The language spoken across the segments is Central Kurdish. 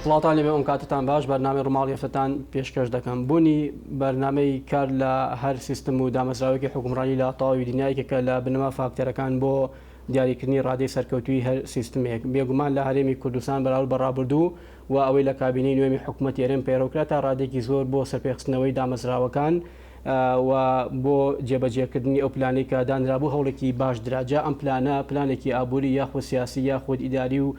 سڵاوتان لێبێ ئەم کاتتان باش بەرنامەی ڕووماڵی هەفتەتان پێشکەش دەکەم بوونی بەرنامەی کار لە هەر سیستم و دامەزراوەیەکی حوکمڕانی لە تەواوی دنیا یەکێکە لە بنەما فاکتەرەکان بۆ دیاریکردنی ڕادەی سەرکەوتوویی هەر سیستمێک بێگومان لە هەرێمی کوردستان بەراورد بە ڕابردوو و ئەوەی لە کابینەی نوێمی حکومەتی هەرێم پەیڕەوکرا تا ڕادەیەکی زۆر بۆ سەرپێخستنەوەی دامەزراوەکان و بۆ جێبەجێکردنی ئەو پلانەی کە دانرابوو هەوڵێکی باش درا جا ئەم پلانە پلانێکی ئابووری یاخود سیاسی یاخود ئیداری و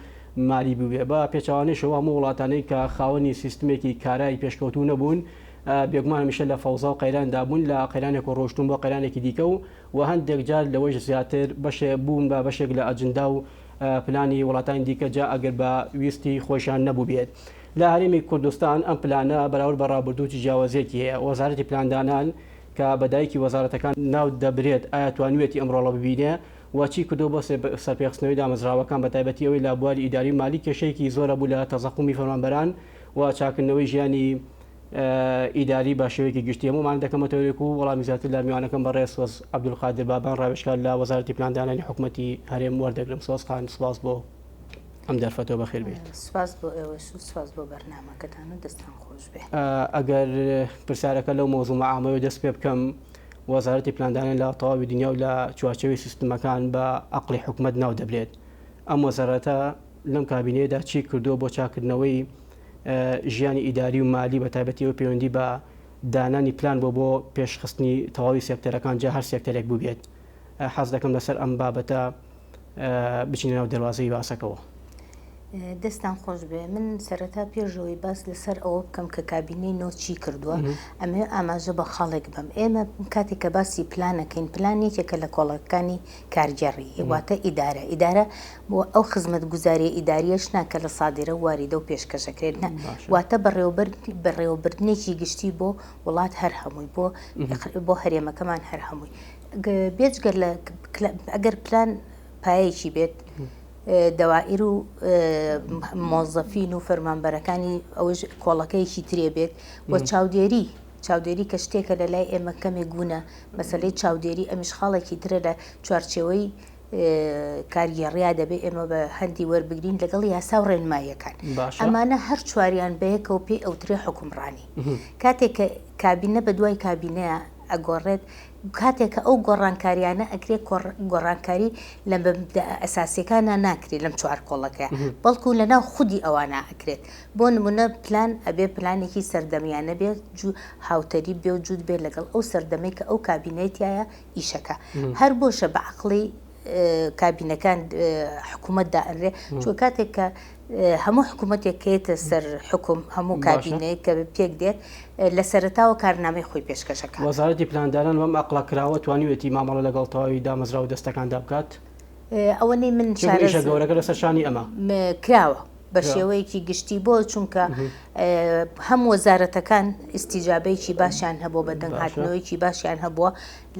مالی بووبێ. بە پێچەوانەیشەوە هەموو وڵاتانەی کە خاوەنی سیستمێکی کارای پێشکەوتوو نەبوون بێگومان هەمیشە لە فەوزا و قەیراندا بوون لە قەیرانێک و ڕۆیشتوون بۆ قەیرانێکی دیکە و و هەندێک جار لەوەیش زیاتر بەشێ بوون بە بەشێک لە ئەجندا و پلانی وڵاتانی دیکە جا ئەگەر بە ویستی خۆیشان نەبووبێت. لە هەرێمی کوردستان ئەم پلانە بەراورد بە ڕابردوو چ جیاوازییەکی هەیە؟ وەزارەتی پلاندانان کە بە دایکی وەزارەتەکان ناو دەبرێت ئایا توانیویەتی ئەم ڕۆڵە ببینێ و چی کردووە بۆ سەرپێخستنەوەی دامەزراوەکان بە تایبەتی ئەوەی لە بواری ئیداری و مالی کێشەیەکی زۆر هەبوو لە تەزەخومی فەرمانبەران و چاککردنەوەی ژیانی ئیداری بە شێوەیەکی گشتی هەموومان دەکەمە تەوەرێک و وەڵامی زیاتر لە میوانەکەم بەڕێز سۆز عەبدولقادر بابان ڕاوێژکار لە وەزارەتی پلاندانانی حکومەتی هەرێم وەردەگرم. سۆز خان سوپاس بۆ ئەم دەرفەتەوە بەخێر بێیت. سوپاس بۆ ئێوەش و سوپاس بۆ بەرنامەکەتان و دەستتان خۆش بێ. ئەگەر پرسیارەکە لەو مەوزومە عامەوە دەست پێ بکەم، وەزارەتی پلاندانان لە تەواوی دنیا و لە چوارچێوەی سیستمەکان بە ئەقڵی حکومەت ناو دەبرێت. ئەم وەزارەتە لەم کابینەیەدا چی کردووە بۆ چاککردنەوەی ژیانی ئیداری و مالی بە تایبەتی ئەوەی پەیوەندی بە دانانی پلان بۆ بۆ پێشخستنی تەواوی سێکتەرەکان جا هەر سێکتەرێک بووبێت؟ حەز دەکەم لەسەر ئەم بابەتە بچینە ناو دەروازەی باسەکەوە. دەستان خۆش بێ من سەرەتا پێشەوەی باس لەسەر ئەوە بکەم کە کابینەی نۆ چی کردووە ئەمێ ئاماژە بە خاڵێک بم ئێمە کاتێک کە باسی پلانەکەین پلان یەکێکە لە کۆڵەکانی کارگێڕی واتە ئیدارە ئیدارە بۆ ئەو خزمەت گوزاری ئیداریەش نا کە لە سادرە واریدە و پێشکەشەکرێت نە واتە بەڕێوەبەر بەڕێوەبردنێکی گشتی بۆ وڵات هەر هەمووی بۆ بۆ هەرێمەکەمان هەر هەمووی بێجگە لە ئەگەر پلان پایەکی بێت دەوائیر و مۆزەفین و فەرمانبەرەکانی ئەوش کۆڵەکەیەکی ترێ بێت و چاودێری چاودێری کە شتێکە لە لای ئێمە کەمێک گونە مەسلەی چاودێری ئەمیش خاڵێکی ترە لە چوارچێوەی کارگێڕیا دەبێ ئێمە بە هەندی وەربگرین لەگەڵ یاسا و ڕێنماییەکان ئەمانە هەر چواریان بەیەکەوە پێی ئەوترێ حکومڕانی کاتێک کە کابینە بە دوای کابینەیە ئەگۆڕێت کاتێک کە ئەو گۆڕانکاریانە ئەکرێت گۆڕانکاری لە مەبدەئە ئەساسیەکانا ناکرێت لەم چوار کۆڵەکەیە بەڵکو لە ناو خودی ئەوانە ئەکرێت بۆ نمونە پلان ئەبێ پلانێکی سەردەمیانە بێت جو هاوتەریب بێ و جووت بێت لەگەڵ ئەو سەردەمەی کە ئەو کابینەی تایە ئیشەکە هەر بۆشە بە عەقڵی کابینەکان حکوومەت دائەنرێ چونکە کاتێک کە هەموو حکوومەتێک کە یەتە سەر حکوم هەموو کابینەیەک کە پێک دێت لە سەرەتاوە کارنامەی خۆی پێشکەشەکە. وەزارەتی پلاندانان بەم ئەقڵە کراوە توانیویەتی مامەڵە لەگەڵ تەواوی دامەزراو و دەستەکاندا بکات؟ ئەوەنەی من چونکە ئیشە گەورەکە لەسەر شانی ئەمە. کراوە بە شێوەیەکی گشتی بۆ چونکە هەم وەزارەتەکان ئیستیجابەیەکی باشیان هەبووە بە دەنگ هاتنەوەیەکی باشیان هەبووە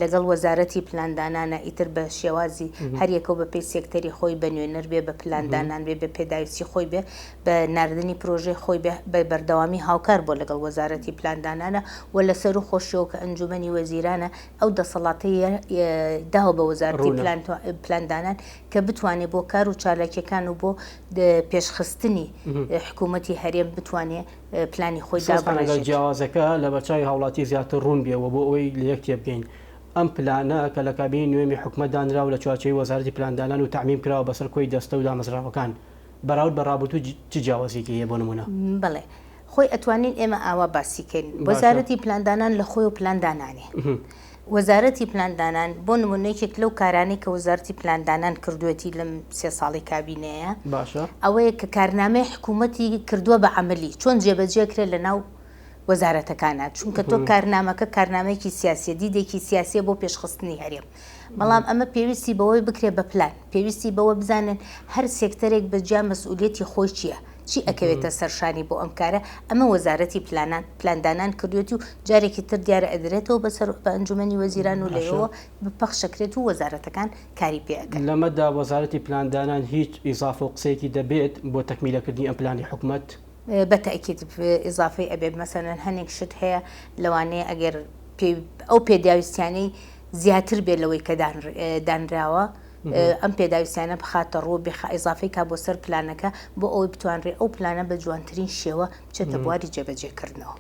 لەگەڵ وەزارەتی پلاندانانە ئیتر بە شێوازی هەریەکەو بە پێی سێکتەری خۆی بە نوێنەر بێ بە پلاندانان بێ بە پێداویستی خۆی بێ بە ناردنی پرۆژەی خۆی بێ بە بەردەوامی هاوکار بووە لەگەڵ وەزارەتی پلاندانانە و لەسەرو خۆشیەوە کە ئەنجومەنی وەزیرانە ئەو دەسەڵاتەی داوە بە وەزارەتی پلاندانان کە بتوانێ بۆ کار و چالاکیەکان و بۆ پێشخستنی حکوومەتی هەرێم بتوانێ پلانی خۆی سۆزخان ئەگەر دابڕێژێت. جیاوازەکە لەبەرچاوی هاوڵاتی زیاتر ڕوون بێ و بۆ ئەوەی لە یەک تێبگەین ئەم پلانە کە لە کابینەی نوێمی حکومەت دانرا و لە چوارچێوەی وەزارەتی پلاندانان و تەعمیم کراوە بەسەر کۆی دەستە و دامەزراوەکان بەراورد بە ڕابردوو چ جیاوازیەکی هەیە بۆ نموونە؟ بەڵێ خۆی ئەتوانین ئێمە ئاوا باسی کەین باشە. وەزارەتی پلاندانان لە خۆیەوە پلان دانانێ وەزارەتی پلاندانان، بۆ نموونە یەکێک لەو کارانەی کە وەزارەتی پلاندانان کردوویەتی لەم سێ ساڵەی کابینەیە باشە. ئەوەیە کە کارنامەی حکوومەتی کردووە بە عەمەلی، چۆن جێبەجێ کرێت لەناو وەزارەتەکانا، چونکە تۆ کارنامەکە کارنامەیەکی سیاسییە، دیدێکی سیاسییە بۆ پێشخستنی هەرێم، بەڵام ئەمە پێویستی بەوەی بکرێت بە پلان، پێویستی بەوە بزانن هەر سێکتەرێک بە جیا مەسئولیەتی خۆی چییە، چی ئەکەوێتە سەر شانی بۆ ئەم کارە، ئەمە وەزارەتی پلانان پلاندانان کردوێتی و جارێکی تر دیارە ئەدرێتەوە بە سەر بە ئەنجومەنی وەزیران و لەوێوە پەخشەکرێت و وەزارەتەکان کاری پێ ئەکەن. لەمەدا وەزارەتی پلاندانان هیچ ئیزافە و قسەیەکی دەبێت بۆ تەکمیلەکردنی ئەم پلانەی حکومەت؟ بە تەئکید ئیزافەی ئەبێت، مەسەلەن هەنێک شت هەیە لەوانەیە ئەگەر پێ ئەو پێداویستیانەی زیاتر بێت لەوەی کە دانراوە. ئەم پێداویستیانە بخاتە ڕوو بخ ئیزافەی کا بۆ سەر پلانەکە بۆ ئەوەی بتوانرێ ئەو پلانە بە جوانترین شێوە بچێتە بواری جێبەجێکردنەوە.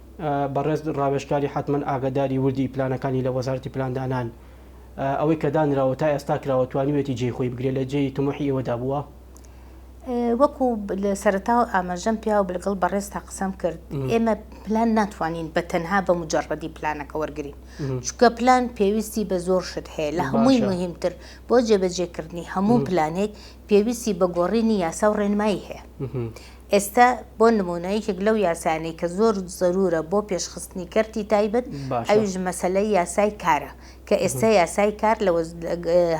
بەڕێز ڕاوێژکاری حەتمەن ئاگاداری وردی پلانەکانی لە وەزارەتی پلاندانان. ئەوەی کە دانراوە تا ئێستا کراوە توانیویەتی جێی خۆی بگرێت لە جێی تموحی ئێوەدا بووە؟ وەکو لە سەرەتاوە ئاماژەم پیا و لەگەڵ بەڕێزتا قسەم کرد ئێمە پلان ناتوانین بە تەنها بە مجەڕەدی پلانەکە وەرگین چونکە پلان پێویستی بە زۆر شت هەیە لە هەمووی مهمتر بۆ جێبەجێکردنی هەموو پلانێک پێویستی بە گۆڕینی یاسا و ڕێنمایی هەیە ئێستا بۆ نمونە یەکێک لەو یاسانەی کە زۆر زەرورە بۆ پێشخستنی کەرتی تایبەت ئەویش مەسەلەی یاسای کارە کە ئێستا یاسای کار لە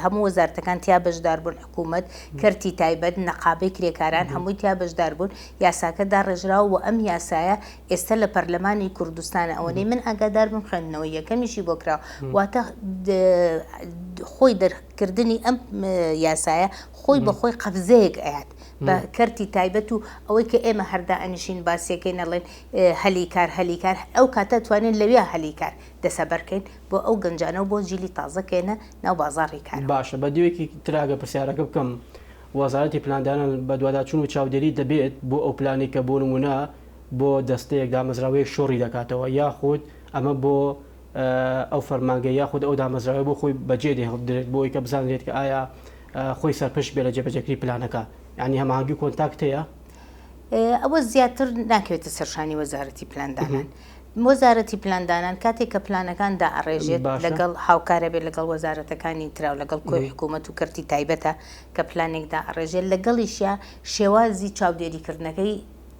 هەموو وەزارەتەکان تیا بەشدار بوون حکوومەت کەرتی تایبەت نەقابەی کرێکاران هەمووی تیا بەشدار بوون یاساکە داڕێژراوە و ئەم یاسایە ئێستا لە پەرلەمانی کوردستانە ئەوەنەی من ئاگادار بم خوێندنەوەی یەکەمیشی بۆ کراوە واتە خۆی دەرکردنی ئەم یاسایە خۆی بە خۆی قەفزەیەک ئەیات بە کەرتی تایبەت و ئەوەی کە ئێمە هەردا ئەنیشین باسیەکەی نەڵێن هەلی کار هەلی کار ئەو کاتە توانین لەویا هەلی کار دەسەبەر کەین بۆ ئەو گەنجانە و بۆ جیلی تازە کێنە ناو بازاڕی کارەوە. باشە بە دیوێکی ترا گەر پرسیارەکە بکەم وەزارەتی پلاندانان بەدواداچوون و چاودێری دەبێت بۆ ئەو پلانەی کە بۆ نموونە بۆ دەستەیەک دامەزراوەیەک شۆڕی دەکاتەوە یاخود ئەمە بۆ ئەو فەرمانگە یاخود ئەو دامەزراوەیە بۆ خۆی بەجێ دەهێڵدرێت بۆ ئەوەی کە بزانرێت کە ئایا خۆی سەرپشک بێت لە جێبەجێکردنی پلانەکە یانی هەماهەنگی و کۆنتاکت هەیە؟ ئەوە زیاتر ناکەوێتە سەرشانی وەزارەتی پلاندانان. وەزارەتی پلاندانان کاتێک کە پلانەکان دائەڕێژێت لەگەڵ هاوکارە بێت لەگەڵ وەزارەتەکانی ترا و لەگەڵ کۆی حکوومەت و کەرتی تایبەتە کە پلانێک دائەڕێژێت لەگەڵیشیا شێوازی چاودێریکردنەکەی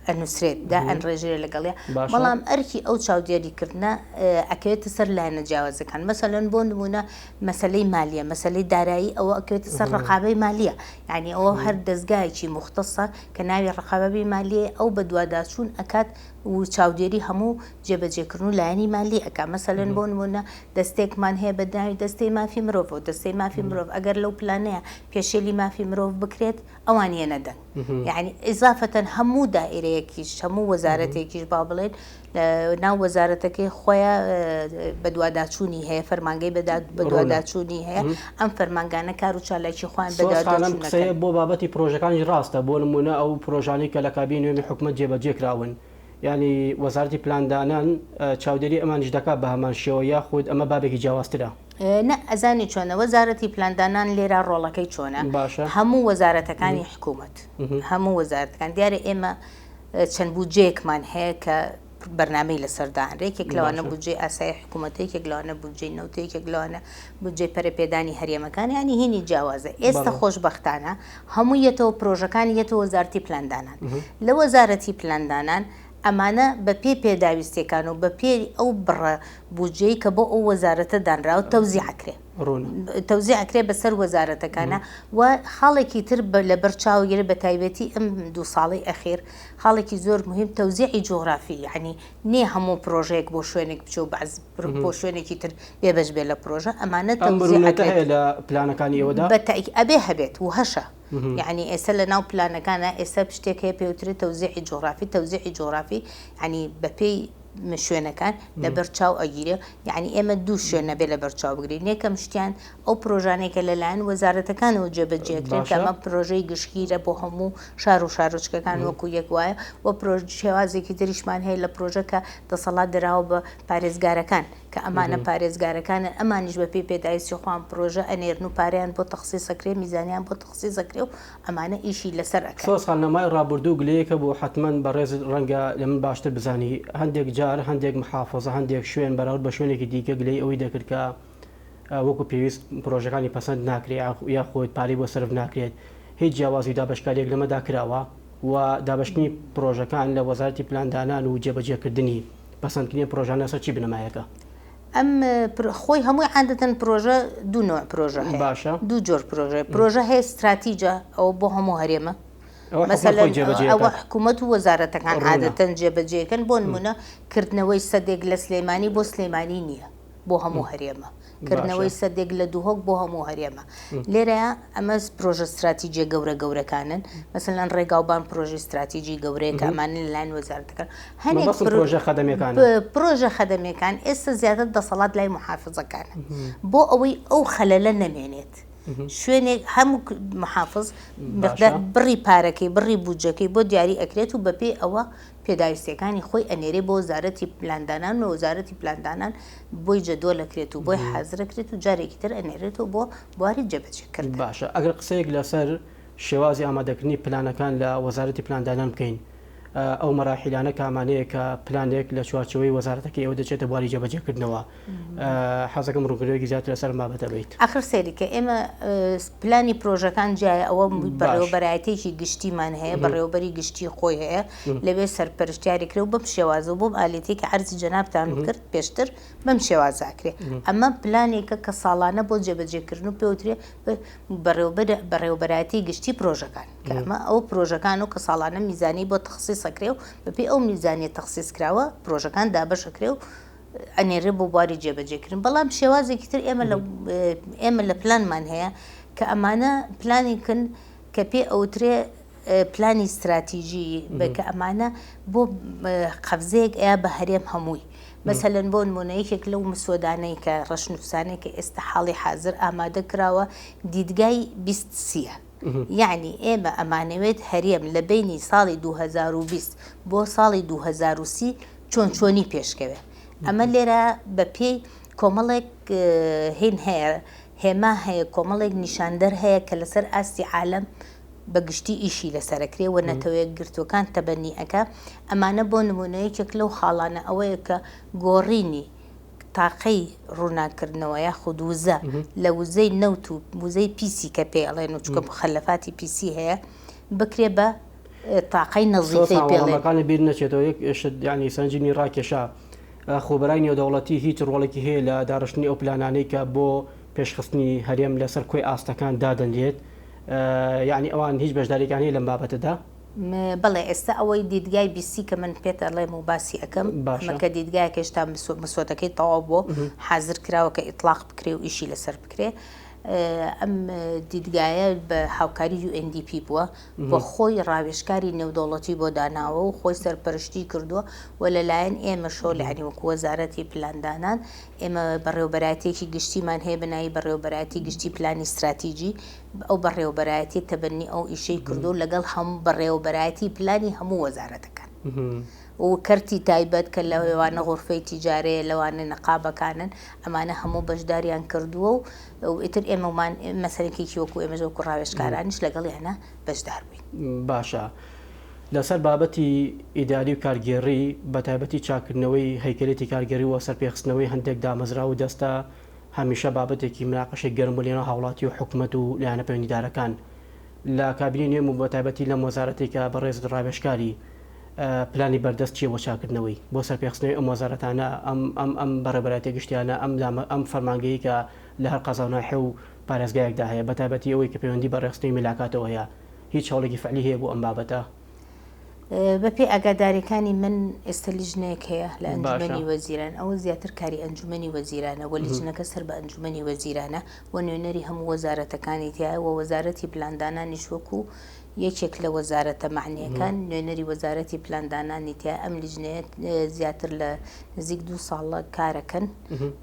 ئەنووسرێت دائەنڕێژرێت لەگەڵیا بەڵام ئەرکی ئەو چاودێریکردنە ئەکەوێتە سەر لایەنە جیاوازەکان مەسەلەن بۆ نموونە مەسەلەی مالیە مەسەلەی دارایی ئەوە ئەکەوێتە سەر ڕقابەی مالیە یعنی ئەوە هەر دەزگایەکی موختەسە کە ناوی ڕقابەی مالیە ئەو بەدواداچوون ئەکات و چاودێری هەموو جێبەجێکردن و لایەنی مالی ئەکا مەسەلەن بۆ نموونە دەستەیەکمان هەیە بە ناوی دەستەی مافی مرۆڤەوە دەستەی مافی مرۆڤ ئەگەر لەو پلانەیە پێشێلی مافی مرۆڤ بکرێت ئەوان یەنە دەنگ یعنی ئیزافەتەن هەموو دائیرەیەکیش هەموو وەزارەتێکیش با بڵێن ناو وەزارەتەکەی خۆیان بەدواداچوونی هەیە فەرمانگەی بەدواداچوونی هەیە ئەم فەرمانگانە کار و چالاکی خۆیان بەدواداچوون قسەیە بۆ بابەتی پرۆژەکانیش ڕاستە بۆ نمونە ئەو پرۆژانەی کە لە کابینەی نوێمی حکومەت جێبەجێ کراون یانی وەزارەتی پلاندانان چاودێری ئەمانیش دەکات بە هەمان شێوە یاخود ئەمە بابێکی جیاوازترە؟ نا ئەزانی چۆنە وەزارەتی پلاندانان لێرە ڕۆڵەکەی چۆنە باشە هەموو وەزارەتەکانی حکوومەت هەموو وەزارەتەکان دیارە ئێمە چەند بودجەیەکمان هەیە کە بەرنامەی لەسەر دانرێ یەکێک لەوانە بودجەی ئاسایی حکوومەتە یەکێک لەوانە بودجەی نەوتە یەکێک لەوانە بودجەی پەرەپێدانی هەرێمەکان یانی هینی جیاوازە ئێستا خۆشبەختانە هەموو یەتەوە پرۆژەکانی یەتەوە وەزارەتی پلاندانان لە وەزارەتی پلاندانان ئەمانە بە پێی پێداویستیەکان و بە پێی ئەو بڕە بودجەی کە بۆ ئەو وەزارەتە دانراوە تەوزیع ئەکرێ. ڕوونە. تەوزیع ئەکرێ بەسەر وەزارەتەکانا و خاڵێکی تر لەبەر چاو گرێ بە تایبەتی ئەم دوو ساڵەی ئەخیر خاڵێکی زۆر موهیم تەوزیعی جوغرافی یەعنی نیە هەموو پرۆژەیەک بۆ شوێنێک بچێ و بەعز بۆ شوێنێکی تر بێبەش بێ لە پرۆژە ئەمانە ئەم تەوزیع مرونەتە ئەکرێت هەیە لە پلانەکانی ئێوەدا؟ بە تەئکید ئەبێ هەبێت و هەشە یەعنی ئێستا لە ناو پلانەکانا ئێستا شتێک هەیە پێوترێ تەوزیعی جوغرافی تەوزیعی جوغرافی یەعنی بەپێی شوێنەکان لەبەر چاو ئەگیرێ یەعنی ئێمە دوو شوێن ئەبێ لەبەر چاو بگرین یەکەم شتیان ئەو پرۆژانەی کە لەلایەن وەزارەتەکانەوە جێبەجێ ئەکرێن کە ئەمە پرۆژەی گشتگیرە بۆ هەموو شار و شارۆچکەکان وەکو یەک وایە و پرۆژ شێوازێکی تریشمان هەیە لە پرۆژە کە دەسەڵات دراوە بە پارێزگارەکان کە ئەمانە پارێزگارەکانن ئەمانیش بە پێی پێداویستی خۆیان پرۆژە ئەنێرن و پارەیان بۆ تەخسیس ئەکرێ میزانیان بۆ تەخسیس ئەکرێ و ئەمانە ئیشی لەسەر ئەکەن. سۆز خان لە مای ڕابوردوو گلەیەک هەبوو حەتمەن بەڕێزت ڕەنگە لە من باشتر بزانی هەندێک جار هەندێک محافەزە هەندێک شوێن بەراورد بە شوێنێکی دیکە گلەی ئەوەی دەکرد کە وەکو پێویست پرۆژەکانی پەسەند ناکرێت یاخود پارەی بۆ سەرف ناکرێت هیچ جیاوازی و دابەشکاریەک لەمەدا کراوە و دابەشکردنی پرۆژەکان لە وەزارەتی پلاندانان و جێبەجێکردنی پەسەندکردنی ئەم پرۆژانە لەسەر چی بنەمایەکە؟ ئەم خۆی هەمووی عادەتەن پرۆژە دوو نوع پرۆژە هەیە باشە دوو جۆر پرۆژە پرۆژە هەیە ستراتیجە ئەوە بۆ هەموو هەرێمە ئەوە حکومەت مەسەلەن خۆی جێبەجێ ئەوە ئەکات حکوومەت و وەزارەتەکان ڕوونە عادەتەن جێبەجێکەن بۆ نمونە کردنەوەی سەدێک لە سلێمانی بۆ سلێمانی نییە بۆ هەموو هەرێمە باشە کردنەوەی سەدێک لە دهۆک بۆ هەموو هەرێمە لێرەیا ئەمە پرۆژە ستراتیجیە گەورە گەورەکانن مەسەلەن ڕێگاوبان پرۆژەی ستراتیجی گەورەیە کە ئەمانە لەلایەن وەزارەتەکان هەنێک مەبەستم پرۆژە خەدەمیەکانە. پرۆژە خەدەمیەکان ئێستا زیاتر دەسەڵات لای محافزەکانە بۆ ئەوەی ئەو خەلەلە نەمێنێت. شوێنێک هەموو محافز بڕی پارەکەی بڕی بودجەکەی بۆ دیاری ئەکرێت و بەپێی ئەوە پێداویستیەکانی خۆی ئەنێرێ بۆ وەزارەتی پلاندانان و وەزارەتی پلاندانان بۆی جەدوەل ئەکرێت و بۆی حازر ئەکرێت و جارێکی تر ئەنێرێتەوە بۆ بواری جێبەجێکردن. باشە ئەگەر قسەیەک لەسەر شێوازی ئامادەکردنی پلانەکان لە وەزارەتی پلاندانان بکەین ئەو مەراحیلانە کامانەیە کە پلانێک لە چوارچێوەی وەزارەتەکەی ئێوە دەچێتە بواری جێبەجێکردنەوە؟ حەزەکەم ڕوونکردنەوەیەکی زیاتر لەسەر ئەم بابەتە بەیت. ئاخر سەیری کە ئێمە پلانی پرۆژەکان جیایە ئەوە بەڕێوەبەرایەتێکی گشتیمان هەیە بەڕێوەبەری گشتی خۆی هەیە لەوێ سەرپەرشتیاری کرێ و بەم شێوازە و بۆم ئالێتی کە عەرزی جەنابتان کرد پێشتر بەم شێوازە ئەکرێ ئەمە پلانێکە کە ساڵانە بۆ جێبەجێکردن و پێوترێ بەڕێوەبەرایەتی گشتی پرۆژەکان کە ئەمە ئەو پرۆژەکان و کە ساڵانە میزانی بۆ تەخسیس ئەکرێ و بەپێی ئەو میزانیە تەخسیس کراوە پرۆژەکان دابەش ئەکرێ و ئەنێرێ بۆ بواری جێبەجێکردن بەڵام شێوازێکی تر ئێمە لە ئێمە لە پلانمان هەیە کە ئەمانە پلانێکن کە پێ ئەوترێ پلانی ستراتیژی کە ئەمانە بۆ قەفزەیەک ئەیا بە هەرێم هەمووی مەسەلەن بۆ نمونە یەکێک لەو مسۆدانەی کە ڕەشنووسانەی کە ئێستا حاڵی حازر ئامادە کراوە دیدگای 20 سیە یەعنی ئێمە ئەمانەوێت هەرێم لە بەینی ساڵی 2020 بۆ ساڵی 2030 چۆن چۆنی پێشکەوێ ئەمە لێرە بە پێی کۆمەڵێک هین هەیە هێما هەیە کۆمەڵێک نیشاندەر هەیە کە لەسەر ئاستی عالەم بە گشتی ئیشی لەسەر ئەکرێ و نەتەوەیەکگرتووەکان تەبەنی ئەکا ئەمانە بۆ نموونە یەکێک لەو خاڵانە ئەوەیە کە گۆڕینی تاقەی ڕووناککردنەوە یاخود وزە لە وزەی نەوت و وزەی پیسی کە پێی ئەڵێن و چونکە مخەلەفاتی پیسی هەیە بکرێ بە تاقەی نەزیفەی پێ ئەڵێن. وەڵامەکانت بیر نەچێتەوە یەک شت یانی سەرنجی منی ڕاکێشا خۆبەرای نێودەوڵەتی هیچ ڕۆڵێکی هەیە لە داڕشتنی ئەو پلانانەی کە بۆ پێشخستنی هەرێم لەسەر کۆی ئاستەکان دادەنرێت یانی ئەوان هیچ بەشداریەکیان هەیە لەم بابەتەدا؟ بەڵێ ئێستا ئەوەی دیدگای بیسی کە من پێت ئەڵێم و باسی ئەکەم ئەمە کە دیدگایەکە هێشتا مسۆدەکەی تەواو بووە حازر کراوە کە ئیتڵاق بکرێ و ئیشی لەسەر بکرێ ئەم دیدگایە بە هاوکاری UNDP بووە و خۆی ڕاوێژکاری نێودەوڵەتی بۆ داناوە و خۆی سەرپەرشتی کردووە و لەلایەن ئێمەشەوە لە وەکو وەزارەتی پلاندانان ئێمە بەڕێوەبەرایەتیەکی گشتیمان هەیە بە ناوی بەڕێوەبەرایەتی گشتی پلانی ستراتیجی، ئەو بەڕێوەبەرایەتیە تەبەنی ئەو ئیشەی کردووە لەگەڵ هەموو بەڕێوەبەرایەتی پلانی هەموو وەزارەتەکان و کەرتی تایبەت کە لەوانە غورفەی تیجارەیە لەوانە نەقابەکانن ئەمانە هەموو بەشداریان کردووە و ئیتر ئێمەمان مەسەلەکێکی وەکو ئێمەش وەکو ڕاوێژکارانیش لەگەڵیانە بەشدار بووین. باشە لەسەر بابەتی ئیداری و کارگێڕی، بەتایبەتی چاککردنەوەی هەیکەلێتی کارگێڕی و سەرپێخستنەوەی هەندێک دامەزراو و دەستە، هەمیشە بابەتێکی مناقەشەی گەرم بوو لەنێو هاوڵاتی و حکومەت و لایەنە پەیوەندیدارەکان. لە کابینەی نوێم و بەتایبەتی لەم وەزارەتەی کە بەڕێزت ڕاوێژکاری، پلانی بەردەست چییە بۆ چاککردنەوەی، بۆ سەرپێخستنەوەی ئەم وەزارەتانە، ئەم ئەم ئەم بەڕێوەبەرایەتیە گشتیانە، ئەم دامە ئەم فەرمانگەیەی کە لە هەر قەزا و ناحیە و پارێزگایەکدا هەیە، بەتایبەتی ئەوەی کە پەیوەندی بە ڕێکخستنەوەی میلاکاتەوە هەیە؟ هیچ هەوڵێکی فعلی هەیە بۆ ئەم بابەتە؟ بەپێی ئاگاداریەکانی من ئێستا لیژنەیەک هەیە لە ئەنجومەنی وەزیران ئەوە زیاتر کاری ئەنجومەنی وەزیرانە و لیژنەکە سەر بە ئەنجومەنی وەزیرانە و نوێنەری هەموو وەزارەتەکانی تیایە و وەزارەتی پلاندانانیش وەکو یەکێک لە وەزارەتە مەعنیەکان نوێنەری وەزارەتی پلاندانانی تیایە ئەم لیژنەیە زیاتر لە نزیک دوو ساڵە کارەکەن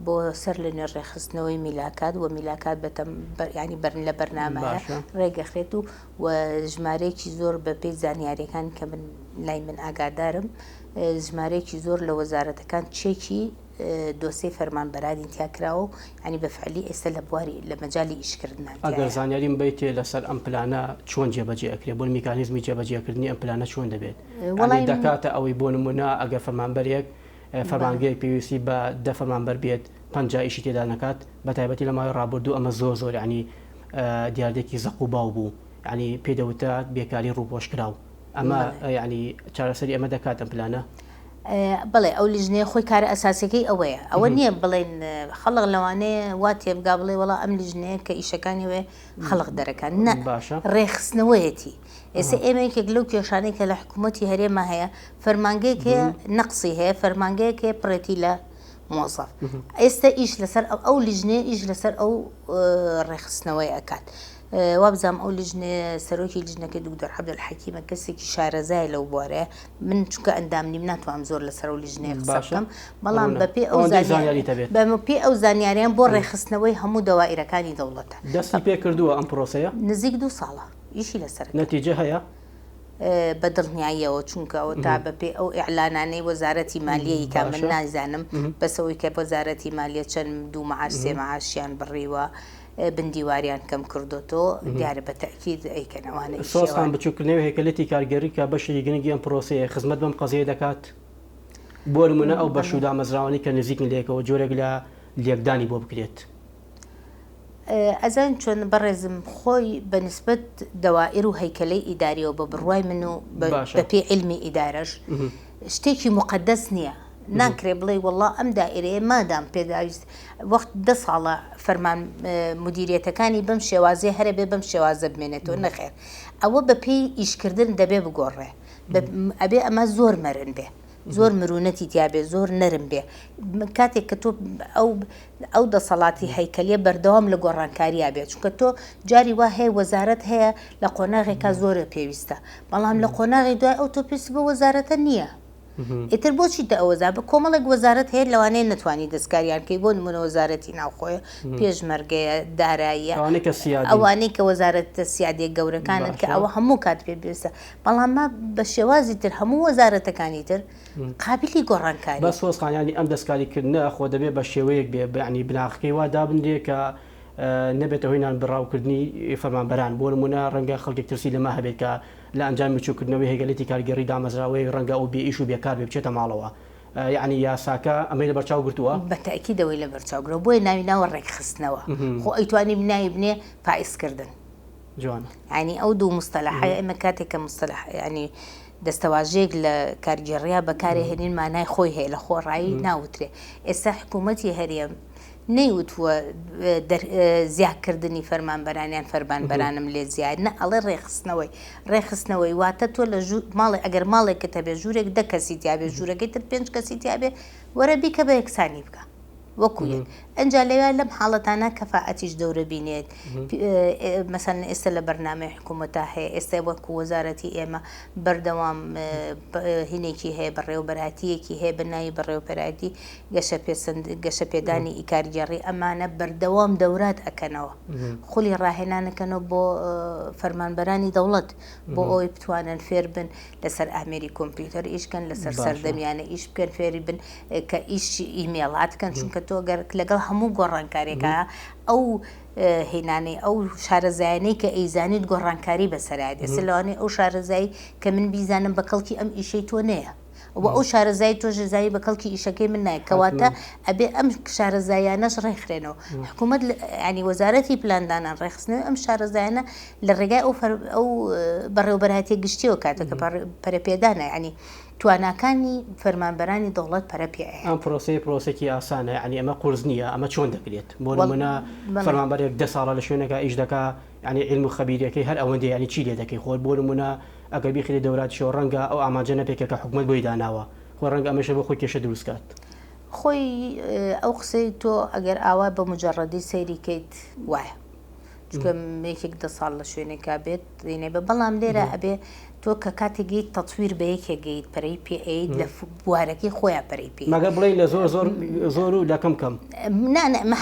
بۆ سەر لە نوێ ڕێکخستنەوەی میلاکات و میلاکات بەتەم ینی بەرن لە بەرنامەیە ڕێگەخرێت و و ژمارەیەکی زۆر بە پێی زانیاریەکان کە من لای من ئاگادارم ژمارەیەکی زۆر لە وەزارەتەکان چێکی دۆسێی فەرمانبەرانی تیا کراوە و یانی بە فعلی ئێستا لە بواری لە مەجالی ئیشکردنان ئەگەر زانیاریم بەیتێ لەسەر ئەم پلانە چۆن جێبەجێ ئەکرێ بۆ میکانیزمی جێبەجێکردنی ئەم پلانە چۆن دەبێت وەڵی دەکاتە ئەوەی بۆ نمونە ئەگەر فەرمانبەرێک فەرمانگەیەک پێویستی بە دە فەرمانبەر بێت 50 ئیشی تێدا نەکات بە تایبەتی لە ماوەی ڕابردوو ئەمە زۆر زۆر ینی دیاردێکی زەق و باو بوو ینی پێدەوترا بێکاری ڕووپۆشکراو ئەمە یعنی چارەسەری ئەمە دەکات ئەم پلانە؟ بەڵێ ئەو لیژنەیە خۆی کارە ئەساسیەکەی ئەوەیە ئەوە نییە بڵێن خەڵک لەوانەیە وا تێبگا بڵێ وڵا ئەم لیژنەیە کە ئیشەکانی وێ خەڵک دەرەکان نە باشە ڕێخستنەوەیەتی ئێستا ئێمە یەکێک لەو کێشانەی کە لە حکوومەتی هەرێمە هەیە فەرمانگەیەک هەیە نەقسی هەیە فەرمانگەیەک هەیە پڕێتی لە مۆزەف ئێستا ئیش لەسەر ئەو لیژنەیە ئیش لەسەر ئەو ڕێخستنەوەی ئەکات. وابزانم ئەو لیژنەیە سەرۆکی لیژنەکەی دکتۆر عەبدولحەکیمە کەسێکی شارەزایە لەو بوارەیە من چونکە ئەندام نیم ناتوانم زۆر لەسەر ئەو لیژنەیە قسە باشە بکەم بەڵام ڕوونە بەپێی ئەو ئەوەندەی زانیاری زانیاریت هەبێت بەپێی ئەو زانیاریان بۆ ڕێکخستنەوەی هەموو دەوائیرەکانی دەوڵەتە دەستی پێ کردووە ئەم پرۆسەیە؟ نزیک دوو ساڵە ئیشی لەسەر ئەکەن. نەتیجە هەیە؟ بە دڵنیاییەوە چونکە ئەوەتا بەپێی ئەو ئیعلانانەی وەزارەتی مالیە ی کە من باشە نایزانم بەس ئەوەی کە وەزارەتی مالیە چەند دوو معاش سێ معاشیان بڕیوە بن دیواریان کەم کردۆتۆ دیارە بە تەئکید ئەیکەن ئەوانە ئیشی سۆز خان ئەوانە. بچووککردنەوەی هەیکەلەتی کارگێڕی کە بەشێکی گرنگی ئەم پرۆسەیە خزمەت بەم قەزیەیە دەکات؟ بۆ نموونە ئەو بەش و دامەزراوانەی کە نزیکن لەیەکەوە جۆرێک لە لێکدانی بۆ بکرێت. ئەزانی چۆن بەڕێزم خۆی بە نیسبەت دەوائیر و هەیکەلەی ئیداریەوە بە بڕوای من و باشە. بە پێی عیلمی ئیدارەش شتێکی موقەدەس نیە ناکرێ بڵێی وەڵا ئەم دائیرەیە مادام پێداویست وەخت دە ساڵە فەرمان مدیریەتەکانی بەم شێوازەیە هەرە بێ بەم شێوازە بمێنێتەوە نەخێر ئەوە بە پێی ئیشکردن دەبێ بگۆڕێ ئەبێ ئەمە زۆر مەرن بێ زۆر مرونەتی تیا بێ زۆر نەرم بێ کاتێک کە تۆ ئەو ئەو دەسەڵاتی هەیکەلیە بەردەوام لە گۆڕانکاریا بێ چونکە تۆ جاری وا هەیە وەزارەت هەیە لە قۆناغێکا زۆرە پێویستە بەڵام لە قۆناغی دوای ئەو تۆ پێویست بە وەزارەتە نییە ئیتر بۆچی تە ئەوەزا بە کۆمەڵێک وەزارەت هەیە لەوانەیە نەتوانی دەستکاریان کەی بۆ نمونە وەزارەتی ناوخۆیە پێشمەرگەیە داراییە ئەوانەی کە سیادین ئەوانەی کە وەزارەتە سیادیە گەورەکانن کە باشە ئەوە هەموو کات پێ پێویستە بەڵام ما بە شێوازی تر هەموو وەزارەتەکانی تر قابلی گۆڕانکارین. بەس سۆز خان یانی ئەم دەستکاری کردنە خۆ دەبێ بە شێوەیەک بێ یانی بناغەکەی وا دابنرێ کە نەبێتە هۆی نان بڕاو کردنی فەرمانبەران بۆ نموونە ڕەنگە خەڵکێک ترسی لەمە هەبێت کە لە ئەنجامی بچووکردنەوەی هەیکەلەتی کارگێڕی دامەزراوەیەک ڕەنگە ئەو بێ ئیش و بێکار بێ بچێتە ماڵەوە یانی یاساکە ئەمەی لەبەرچاو گرتووە؟ بە تەئکید ئەوەی لەبەرچاو گرتووە بۆیە ناوی ناوە ڕێکخستنەوە خۆ ئەیتوانی ناوی بنێ پائیزکردن. جوانە. یانی ئەو دوو مستەلەحە ئێمە کاتێک کە مستەلەح یانی دەستەواژەیەک لە کارگێڕیا بەکارێ هێنین مانای خۆی هەیە لە خۆڕایی ناوترێ ئێستا حکوومەتی هەرێم نەیوتووە زیاکردنی فەرمانبەران یان فەرمانبەرانم لێ زیاد نە ئەڵێ ڕێکخستنەوەی ڕێکخستنەوەی واتە تۆ لە ژوور ماڵێ ئەگەر ماڵێکت هەبێ ژوورێک دە کەسی تیابێ ژوورەکەی تر پێنج کەسی تیابێ وەرە بیکە بە یەکسانی بکە. وەکو یەک ئەنجا لەویا لەم حاڵەتانە کەفائەتیش دەورە بینێت مەسەلەن ئێستا لە بەرنامەی حکوومەتا هەیە ئێستا وەکو وەزارەتی ئێمە بەردەوام هینێکی هەیە بەڕێوەبەرایەتییەکی هەیە بە ناوی بەڕێوەبەرایەتی گەشەپێدانی کارگێڕی ئەمانە بەردەوام دەورات ئەکەنەوە خولی ڕاهێنانەکەنەوە بۆ فەرمانبەرانی دەوڵەت بۆ ئەوەی بتوانن فێر بن لەسەر ئامێری کۆمپیوتەر ئیش کەن لەسەر سەردەمیانە ئیش بکەن فێری بن کە ئیش ئیمێڵات کەن چونکە تۆ گەر لەگەڵ هەموو گۆڕانکارێکە ئەو هێنانەی ئەو شارەزایانەی کە ئەیزانیت گۆڕانکاری بەسەرایەت ئێستا لەوانەیە ئەو شارەزایی کە من بیزانم بە کەڵکی ئەم ئیشەی تۆ نەیە و ئەو شارەزای تۆش زانی بە کەڵکی ئیشەکەی من نایە کەواتە ئەبێ ئەم شارەزایانەش ڕێکخرێنەوە حکوومەت ینی وەزارەتی پلاندانان ڕێکخستنەوەی ئەم شارەزایانە لە ڕێگای ئەو ئەو بەڕێوەبەرایەتیە گشتیەوە کاتێک کە پەرەپێدانە یعنی تواناکانی فەرمانبەرانی دەوڵەت پەرە پێ ئەیات. ئەم پرۆسەیە پرۆسەیەکی ئاسانە یعنی ئەمە قورس نییە ئەمە چۆن دەکرێت بۆ نمونە فەرمانبەرێک دە ساڵە لە شوێنێکا ئیش دەکا یعنی عیلم و خەبیرەکەی هەر ئەوەندەیە یعنی چی لێ دەکەی خۆ بۆ نمونە ئەگەر بیخرێ دەوراتیشەوە ڕەنگە ئەو ئامانجە نەپێکێ کە حکومەت بۆی داناوە خۆ ڕەنگە ئەمەش بۆ خۆی کێشە دروست کات. خۆی ئەو قسەی تۆ ئەگەر ئاوا بە موجەڕەدی سەیری کەیت وایە چونکە یەکێک دە ساڵ لە شوێنێکا بێت دینێ بە بەڵام لێرە ئەبێ تۆ کە کاتێک گەیت تەتویر بە یەکێک گەیت پەرەی پێ ئەیت لە بوارەکەی خۆیان پەرەی پێ مەگەر بڵێ لە زۆر زۆر زۆر و لە کەم کەم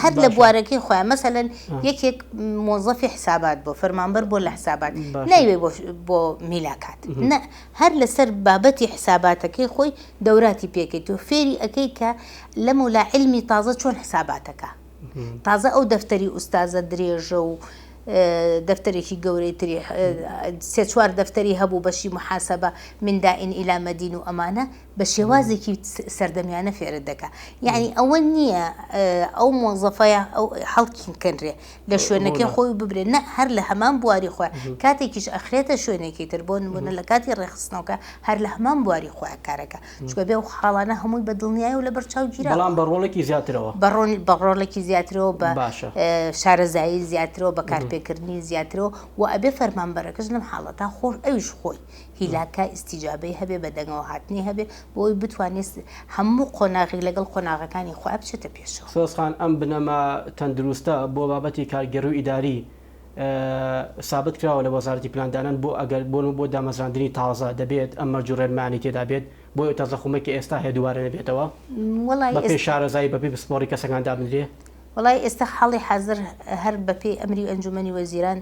هەر لە بوارەکەی خۆیان مەسەلەن یەکێک مۆزەفی حسابات بۆ فەرمانبەر بۆ لە حسابات نایوێ بۆ میلاکات نە هەر لەسەر بابەتی حساباتەکەی خۆی دەوراتی پێکەیت و فێری ئەەکەی کە لەمەولا علمی تازە چۆن حساباتەکە تازە ئەو دەفتەری ئوستازە درێژە و دەفتەرێکی گەورەی تری سێ چوار دەفتەری هەبوو بەشی محاسبە من دائن ئیلا مەدین و ئەمانە بە شێوازێکی سەردەمیانە فێرت دەکا یعنی ئەوە نییە ئەو مۆزەفەیە ئەو هەڵکینکەنرێ لە شوێنەکەی خۆی ببرێ نە هەر لە هەمان بواری خۆی کاتێکیش ئەخرێتە شوێنێکی تر بۆ نمونە لە کاتی ڕێخستنەوەکە هەر لە هەمان بواری خۆیان کارەکە چونکە بێ ئەو خاڵانە هەمووی بە دڵنیایی و لەبەر چاو گیراوە. بەڵام بە ڕۆڵێکی زیاترەوە. بە ڕۆڵ بە ڕۆڵێکی زیاترەوە بە باشە. شارەزایی زیاترەوە بە کارپێکردنی زیاترەوە و ئەبێ فەرمانبەرەکەش لەم حاڵەتە خۆ ئەویش خۆی هیلاکە ئیستیجابەی هەبێ بە دەنگەوە هاتنی هەبێ بۆ ئەوەی بتوانێ هەموو قۆناغێک لەگەڵ قۆناغەکانی خۆیا بچێتە پێشەوە. سۆز خان ئەم بنەما تەندروستە بۆ بابەتی کارگێڕی و ئیداری. سابت کراوە لە وەزارەتی پلاندانان بۆ ئەگەر بۆ بۆ دامەزراندنی تازە دەبێت ئەم مەرج و ڕێنمایانی تێدا بێت بۆ ئەو تەزەخومەی کە ئێستا هەیە دووبارە نەبێتەوە وەڵای بەپێی شارەزایی بەپێی پسپۆڕی کەسەکان دابنرێ؟ وەڵای ئێستا حاڵی حازر هەر بەپێی ئەمری ئەنجومەنی وەزیران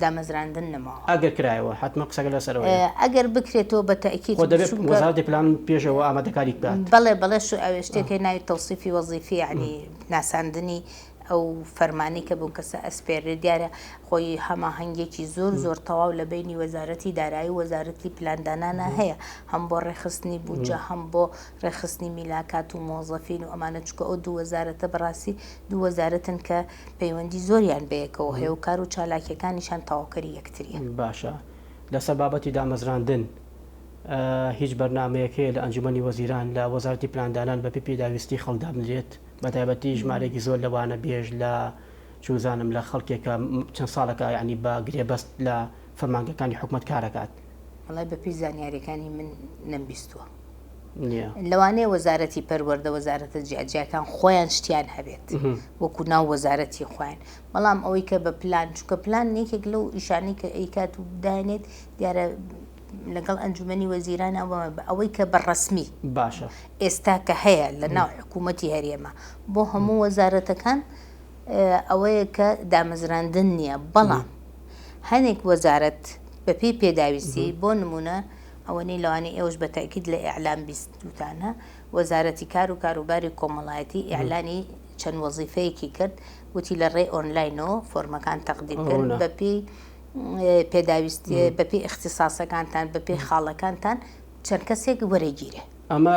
دامەزراندن نەماوە. ئەگەر کرایەوە حەتمەن قسەکە لەسەر ئەوەیە. ئەگەر بکرێتەوە بە تەئکید خۆ دەبێت وەزارەتی پلان پێش ئەوە ئامادەکاری بکات. بەڵێ بەڵێ شو ئەوێ شتێک هەیە ناوی تەوسیفی وەزیفی یەعنی ناساندنی ئەو فەرمانەی کە بەو کەسە ئەسپێررێت دیارە خۆی هەماهەنگیەکی زۆر زۆر تەواو لە بەینی وەزارەتی دارایی و وەزارەتی پلاندانانا هەیە هەم بۆ ڕێکخستنی بودجە هەم بۆ ڕێکخستنی میلاکات و مۆزەفین و ئەمانە چونکە ئەو دوو وەزارەتە بەڕاستی دوو وەزارەتن کە پەیوەندی زۆریان بەیەکەوە هەیە و کار و چالاکیەکانیشان تەواوکەری یەکتریە. باشە لەسەر بابەتی دامەزراندن هیچ بەرنامەیەک هەیە لە ئەنجومەنی وەزیران لە وەزارەتی پلاندانان بەپێی پێداویستی خەڵک دابنرێت؟ بەتایبەتی ژمارەیەکی زۆر لە وانەبێژ لە چوزانم لە خەڵکێک کە چەند ساڵێکە یانی بە گرێبەست لە فەرمانگەکانی حکومەت کارەکات. وەڵای بەپێی زانیاریەکانی من نەمبیستووە. نییە. لەوانەیە وەزارەتی پەروەردە وەزارەتە جیاجیاکان خۆیان شتیان هەبێت وەکو ناو وەزارەتی خۆیان بەڵام ئەوەی کە بە پلان چونکە پلان یەکێک لەو ئیشانەی کە ئەیکات و دانێت دیارە لەگەڵ ئەنجومەنی وەزیران ئەوەی کە بە ڕەسمی باشە ئێستا کە هەیە لە ناو حکوومەتی هەرێمە بۆ هەموو وەزارەتەکان ئەوەیە کە دامەزراندن نییە بەڵام هەنێک وەزارەت بەپێی پێداویستی بۆ نمونە ئەوەنەی لەوانەیە ئێوەش بە تەئکید لە ئیعلام بیستووتانە، وەزارەتی کار و کاروباری کۆمەڵایەتی ئیعلانی چەند وەزیفەیەکی کرد، وتی لە ڕێی ئۆنلاینەوە فۆرمەکان تەقدیم بکەن، ڕوونە. بەپێی پێداویستی، بەپێی ئیختیساسەکانتان، بەپێی خاڵەکانتان چەند کەسێک وەرەگیرێ. ئەمە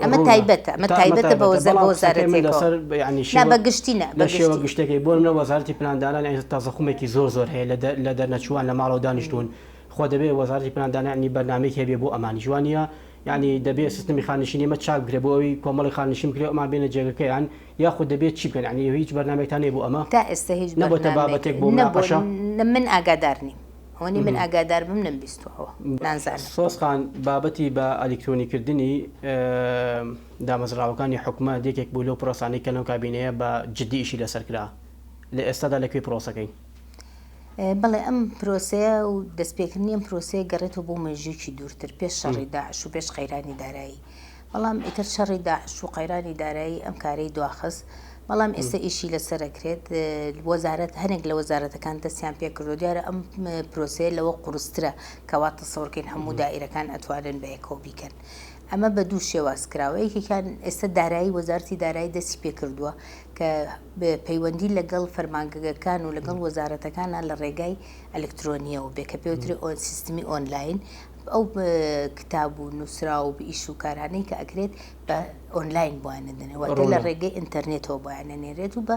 ئەمە ڕوونە. تایبەتە، ئەمە تا ئەمە تایبەتە بە تایبەتە، وەزە بە بەڵام قسەکەی من وەزارەتێکەوە. لەسەر یانی نا شێوە بە گشتی نا، لە بە شێوە گشتی. گشتیەکەی بۆ نمونە وەزارەتی پلاندانان یانی تەزەخومێکی زۆر زۆر هەیە لە دە لە دەرنەچووان لە ماڵەوە دانیشتوون، خۆ دەبێ وەزارەتی پلاندانانی بەرنامەیەکی هەبێ بۆ ئەمانیش وا نییە؟ یانی دەبێ سیستمی خانەنشینی ئێمە چاک بکرێ بۆ ئەوەی کۆمەڵێک خانەنشین بکرێ ئەمان بێنە جێگەکەیان یاخود دەبێ چی بکەن یانی هیچ بەرنامەیەکتان هەیە بۆ ئەمە؟ تا ئێستا هیچ نەبۆتە بەرنامەیەک بابەتێک بۆ نەبووە مناقەشە؟ من ئاگادار نیم ئەوەنەی من ئاگادار بم نەمبیستووە ئەوە نازانم. سۆز خان بابەتی بە ئەلیکترۆنی کردنی دامەزراوەکانی حکومەت یەکێک بوو لەو پرۆسانەی کە لەم کابینەیە بە جدی ئیشی لەسەر کرا لە ئێستادا لە کوێی پرۆسەکەین؟ بەڵێ ئەم پرۆسەیە و دەستپێکردنی ئەم پرۆسەیە گەڕێتەوە بۆ مێژوویەکی دوورتر پێش شەڕی داعش و پێش قەیرانی دارایی بەڵام ئیتر شەڕی داعش و قەیرانی دارایی ئەم کارەی دواخست بەڵام ئێستا ئیشی لەسەر ئەکرێت وەزارەت هەنێک لە وەزارەتەکان دەستیان پێکردو دیارە ئەم پرۆسەیە لەوە قورسترە کەوا تەسەورکەین هەموو دائیرەکان ئەتوانن بەیەکەوە بیکەن ئەمە بە دوو شێواز کراوە یەکێکیان ئێستا دارایی وەزارەتی دارایی دەستی پێکردووە کە پەیوەندی لەگەڵ فەرمانگەکان و لەگەڵ وەزارەتەکانا لە ڕێگای ئەلکترۆنیەوە بێ کە پێوترێ ئۆن سیستمی ئۆنلاین ئەو کتاب و نووسراو و ئیش و کارانەی کە ئەکرێت بە ئۆنلاین بۆیان دەنێ واتە لە ڕێگەی ئینتەرنێتەوە بۆیان ئەنێرێت و بە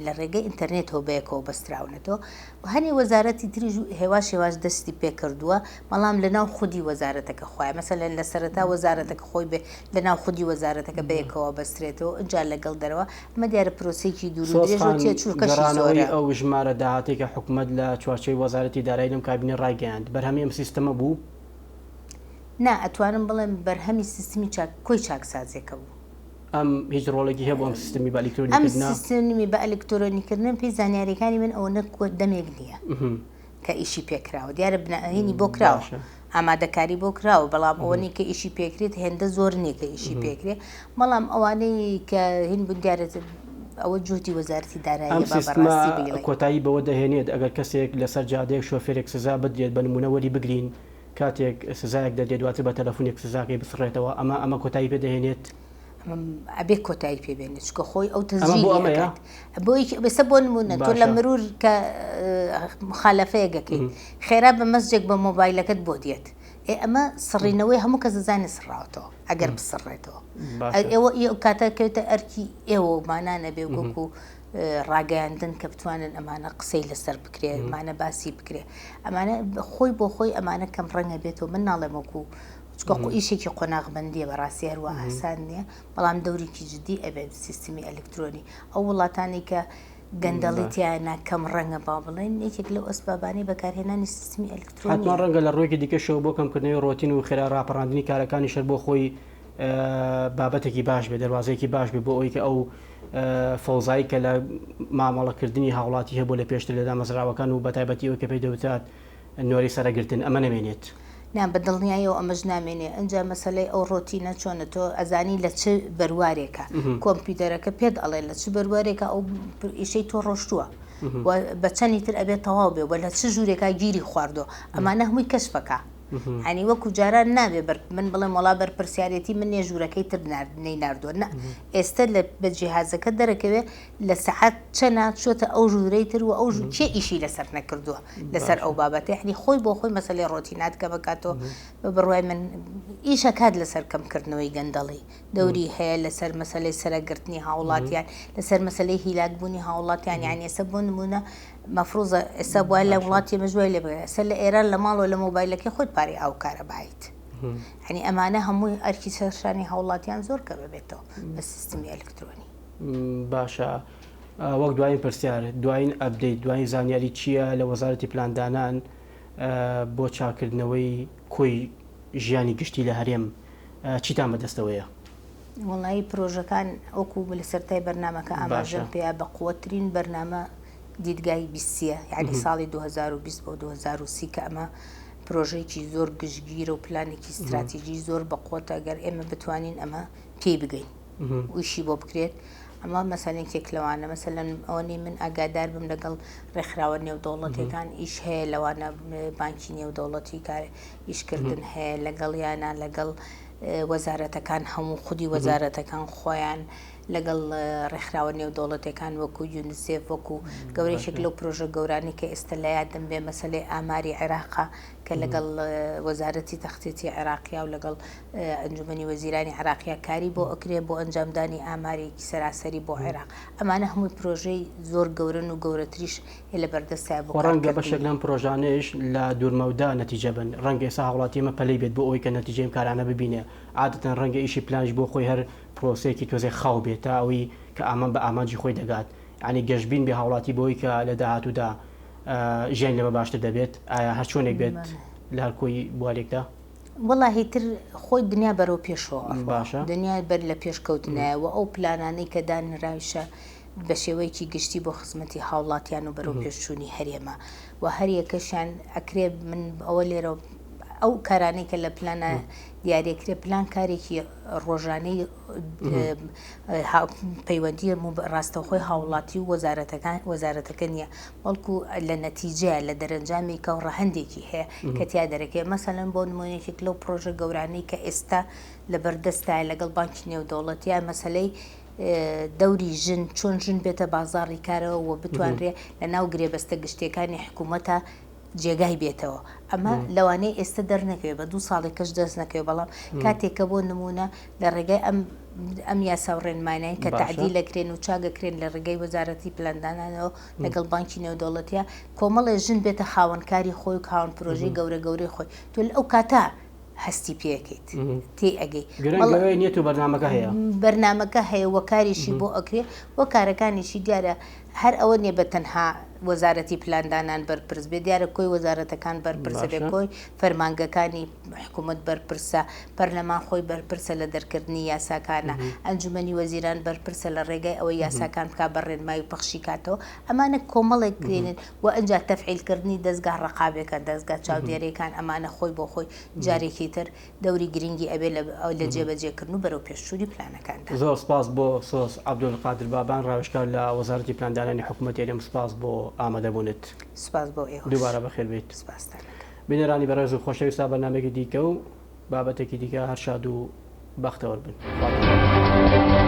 لە ڕێگەی ئینتەرنێتەوە بەیەکەوە بەستراونەتەوە و هەنێ وەزارەتی تریش هێواش هێواش دەستی پێکردووە بەڵام لە ناو خودی وەزارەتەکە خۆیان مەسەلەن لە سەرەتا وەزارەتەکە خۆی بێ لە ناو خودی وەزارەتەکە بەیەکەوە بەسترێتەوە ئینجا لەگەڵ دەرەوە ئەمە دیارە پرۆسەیەکی دوور و درێژە و سۆز خان، تێچووکەشی گەڕانەوەی زۆرە. ئەو ژمارە داهاتەی کە حکومەت لە چوارچێوەی وەزارەتی دارایی لەم کابینە ڕایگەیاند، بەرهەمی ئەم سیستەمە بوو؟ نا، ئەتوانم بڵێم بەرهەمی سیستمی چاک کۆی چاکسازیەکە بوو. ئەم هیچ ڕۆڵێکی هەبوو ئەم سیستمی بە ئەلیکترۆنی ئەم کردنە؟ سیستمی بە ئەلیکترۆنی کردنە پێی زانیاریەکانی من ئەوەنە دەمێک نییە. کە ئیشی پێکراوە دیارە بنەهینی بۆ کراوە ئامادەکاری بۆ کراوە بەڵام ئەوەنی کە ئیشی پێکرێت هێندە زۆر نییە کە ئیشی پێکرێ بەڵام ئەوانەی کە هین بوون دیارە ئەوە جوهدی وەزارەتی ئەم داراییە با سیستمە بەڕاستی بیڵێین. کۆتایی بەوە دەهێنێت ئەگەر کەسێک لەسەر جادەیەک شۆفێرێک سزا بدرێت بە نموونە وەری بگرین کاتێک سزایەک دەدرێت دواتر بە تەلەفونێک سزاکەی بسڕێتەوە ئەمە ئەمە کۆتایی پێ دەهێنێت؟ ئەبێ کۆتایی پێ بێنێت چونکە خۆی ئەو ئەمە بۆ تەسجیلی ئەمەیە؟ ئەکات بۆ یەکی ئێستا بۆ نموونە تۆ لە باشە. مرور کە مخالەفەیەک ئەکەیت خێرا بە مەسجێک بە مۆبایلەکەت بۆ دێت ئێ ئەمە سڕینەوەی هەموو کەس دەزانێت سڕاوەتەوە ئەگەر بسڕێتەوە باشە. ئێوە ئەو کاتە کەوتە ئەرکی ئێوە و مانانە بێ وەکو ڕاگەیاندن کە بتوانن ئەمانە قسەی لەسەر بکرێ ئەمانە باسی بکرێ ئەمانە خۆی بۆ خۆی ئەمانە کەم ڕەنگە بێتەوە من ناڵێم وەکو چونکە خۆ ئیشێکی قۆناغبەندیە بەڕاستی هەروا ئاسان نییە بەڵام دەورێکی جدی ئەبێت سیستمی ئەلکترۆنی ئەو وڵاتانەی کە گەندەڵی تیایانە کەم ڕەنگە با بڵێن یەکێک لەو ئەسبابانەی بەکارهێنانی سیستمی حتمما ئەلکترۆنیە. ڕەنگە لە ڕوویەکی دیکەشەوە بۆ کەمکردنەوەی ڕۆتین و خێرا ڕاپەڕاندنی کارەکانیش هەر بۆ خۆی بابەتێکی باش بێت، دەروازەیەکی باش بێت بۆ ئەوەی کە ئەو فەوزایی کە لە مامەڵەکردنی هاوڵاتی هەبوو لە پێشتر لە دامەزراوەکان و بەتایبەتی ئەوەی کە پێی دەوترات نۆرەی سەرەگرتن ئەمە نەمێنێت؟ نا بە دڵنیایەوە ئەمەش نامێنێ ئنجا مەسەلەی ئەو ڕۆتینە چۆنە تۆ ئەزانی لە چ بەروارێکە کۆمپیوتەرەکە پێت ئەڵێ لە چ بەروارێکە ئەو ئیشەی تۆ ڕۆشتووە و بە چەنی تر ئەبێت تەواو بێ و لە چ ژوورێکا گیری خواردووە ئەمانە هەمووی کەشفەکە ینی وەکو جاران نابێ بەر من بڵێم وەڵا بەرپرسیارەتی من نیە ژوورەکەی تر نەی ناردووە نە ئێستا لە بە جیهازەکە دەرەکەوێ لە سەعات چەنا چۆتە ئەو ژوورەی تر و ئەو کێ ئیشی لەسەر نەکردووە لەسەر ئەو بابەتە یعنی خۆی بۆ خۆی مەسەلەی ڕۆتینات کە بکاتەوە بە بڕوای من ئیشە کات لەسەر کەمکردنەوەی گەندەڵی دەوری هەیە لەسەر مەسەلەی سەرەگرتنی هاوڵاتیان لەسەر مەسەلەی هیلاکبوونی هاوڵاتیان یعنی ئێستا بۆ نمونە مەفروزە ئێستا بووە لە وڵاتی ئێمەش وای لێ بکرێت ئێستا لە ئێران لە ماڵەوە لە مۆبایلەکەی خۆت پارەی ئاو کارەبایت یعنی ئەمانە هەمووی ئەرکی سەرشانی هاوڵاتیان زۆر کەم ئەبێتەوە بە سیستمی ئەلکترۆنی. باشە وەک دوایین پرسیار دوایین update دوایین زانیاری چییە لە وەزارەتی پلاندانان بۆ چاکردنەوەی کۆی ژیانی گشتی لە هەرێم چیتان بەدەستەوەیە؟ وەڵایی پرۆژەکان وەکو لە سەرتای بەرنامەکە ئاماژەم پێیا بە قوەترین بەرنامە دیدگای بیستیە یعنی ساڵی 2020 بۆ 2030 کە ئەمە پرۆژەیەکی زۆر گشتگیرە و پلانێکی ستراتیجی زۆر بەقوەتە گەر ئێمە بتوانین ئەمە پێی بگەین ئیشی بۆ بکرێت ئەمە مەسەلەن یەکێک لەوانە مەسەلەن ئەوەنەی من ئاگادار بم لەگەڵ ڕێکخراوە نێودەوڵەتەکان ئیش هەیە لەوانە بانکی نێودەوڵەتی کار ئیشکردن هەیە لەگەڵیانە لەگەڵ وەزارەتەکان هەموو خودی وەزارەتەکان خۆیان لەگەڵ ڕێکخراوە نێودەوڵەتەکان وەکو یونیسێف وەکو گەورەیەک لەو پرۆژە گەورانی کە ئێستا لە یادم بێ مەسەلەی ئاماری عێراقا کە لەگەڵ وەزارەتی تەختیتی عێراقیا و لەگەڵ ئەنجومەنی وەزیرانی عێراقیا کاری بۆ ئەکرێ بۆ ئەنجامدانی ئامارێکی سەراسەری بۆ عێراق. ئەمانە هەمووی پرۆژەی زۆر گەورەن و گەورەتریش لە بەردەستایە بۆ خۆ ڕەنگە کارکردنی. بەشێک لەم پرۆژانەیش لە دوورمەودا نەتیجە بن. ڕەنگە ئێستا هاوڵاتی ئێمە پەلەی بێت بۆ ئەوەی کە نەتیجەی ئەم کارانە ببینێ. عادەتەن ڕەنگە ئیشی پلانیش بۆ خۆی هەر پرۆسەیەکی تۆزێک خاو بێت تا ئەوەی کە ئامان بە ئامانجی خۆی دەگات. یانی گەشبین بێ هاوڵاتی بەوەی کە لە داهاتوودا ژیانی لەمە باشتر دەبێت؟ ئایا هەر چۆنێک بێت لە هەر کۆی بوارێکدا؟ وەڵاهی تر خۆی دنیا بەرەو پێشەوە ئەڕوا دنیا بەر لە پێش کەوتنایە وە ئەو پلانانەی کە دانراویشە بە شێوەیەکی گشتی بۆ خزمەتی هاوڵاتیان و بەرەو پێشچوونی هەرێمە و هەر یەکەشیان ئەکرێ من ئەوە لێرە ئەو کارانەی کە لە پلانە دیارەکرێ پلان کارێکی ڕۆژانەی پەیوەندی ڕاستەوخۆی هاوڵاتی و وەزارەتەکان وەزارەتەکە نییە بەڵکو لە نەتیجەیە لە دەرەنجامێکە و ڕەهەندێکی هەیە کە تیا دەرەکەوێت مەسەلەن بۆ نموونە یەکێک لەو پڕۆژە گەورانەی کە ئێستا لەبەردەستایە لەگەڵ بانکی نێودەوڵەتیە مەسەلەی دەوری ژن چۆن ژن بێتە بازاڕی کارەوە و بتوانرێ لە ناو گرێبەستە گشتیەکانی حکوومەتە جێگای بێتەوە ئەمە لەوانەیە ئێستا دەرنەکەوێت بە دوو ساڵێکەش دەست نەکەوێت بەڵام کاتێک کە بۆ نمونە لە ڕێگای ئەم ئەم یاسا و ڕێنمانای کە تەعدیل ئەکرێن و چاگەکرێن لە ڕێگای وەزارەتی پلاندانانەوە لەگەڵ بانکی نێودەوڵەتیە کۆمەڵێ ژن بێتە خاوەنکاری خۆی و خاوەن پرۆژەی گەورە گەورەی خۆی تۆ لەو کاتە هەستی پێکەیت تێی ئەگەی گرنگ نیەت و بەرنامەکە هەیە بەرنامەکە هەیە وە کاریشی بۆ ئەکرێ وە کارەکانیشی دیارە هەر ئەوە نیە بە تەنها وەزارەتی پلاندانان بەرپرس بێت، دیارە کۆی وەزارەتەکان بەرپرسە بێت، کۆی فەرمانگەکانی حکوومەت بەرپرسە، پەرلەمان خۆی بەرپرسە لە دەرکردنی یاساکانە، ئەنجومەنی وەزیران بەرپرسە لە ڕێگای ئەوەی یاساکان بکا بە ڕێنمای و پەخشی کاتەوە، ئەمانە کۆمەڵێک گرینن و ئنجا تەفعیلکردنی دەزگا ڕەقابێکان، دەزگا چاودێرێکان، ئەمانە خۆی بۆ خۆی جارێکی تر دەوری گرینگی ئەبێ لە جێبەجێکردن و بەرەوپێشچوونی پلانەکاندا. زۆر سپاس بۆ سۆز عەبدولقادر بابان ڕاوێژکار لە وەزارەتی پلاندانانی حکوومەتی هەرێم سپاس بۆ ئامادەبوونت. سپاس بۆ ئێوەش. دووبارە بەخێر بێیت. سپاستان ئەکەم. بینەرانی بەڕێز و خۆشەویست تا بەرنامەیەکی دیکە و بابەتێکی دیکە هەر شاد و بەختەوەر بن. خواتان لەگەڵ.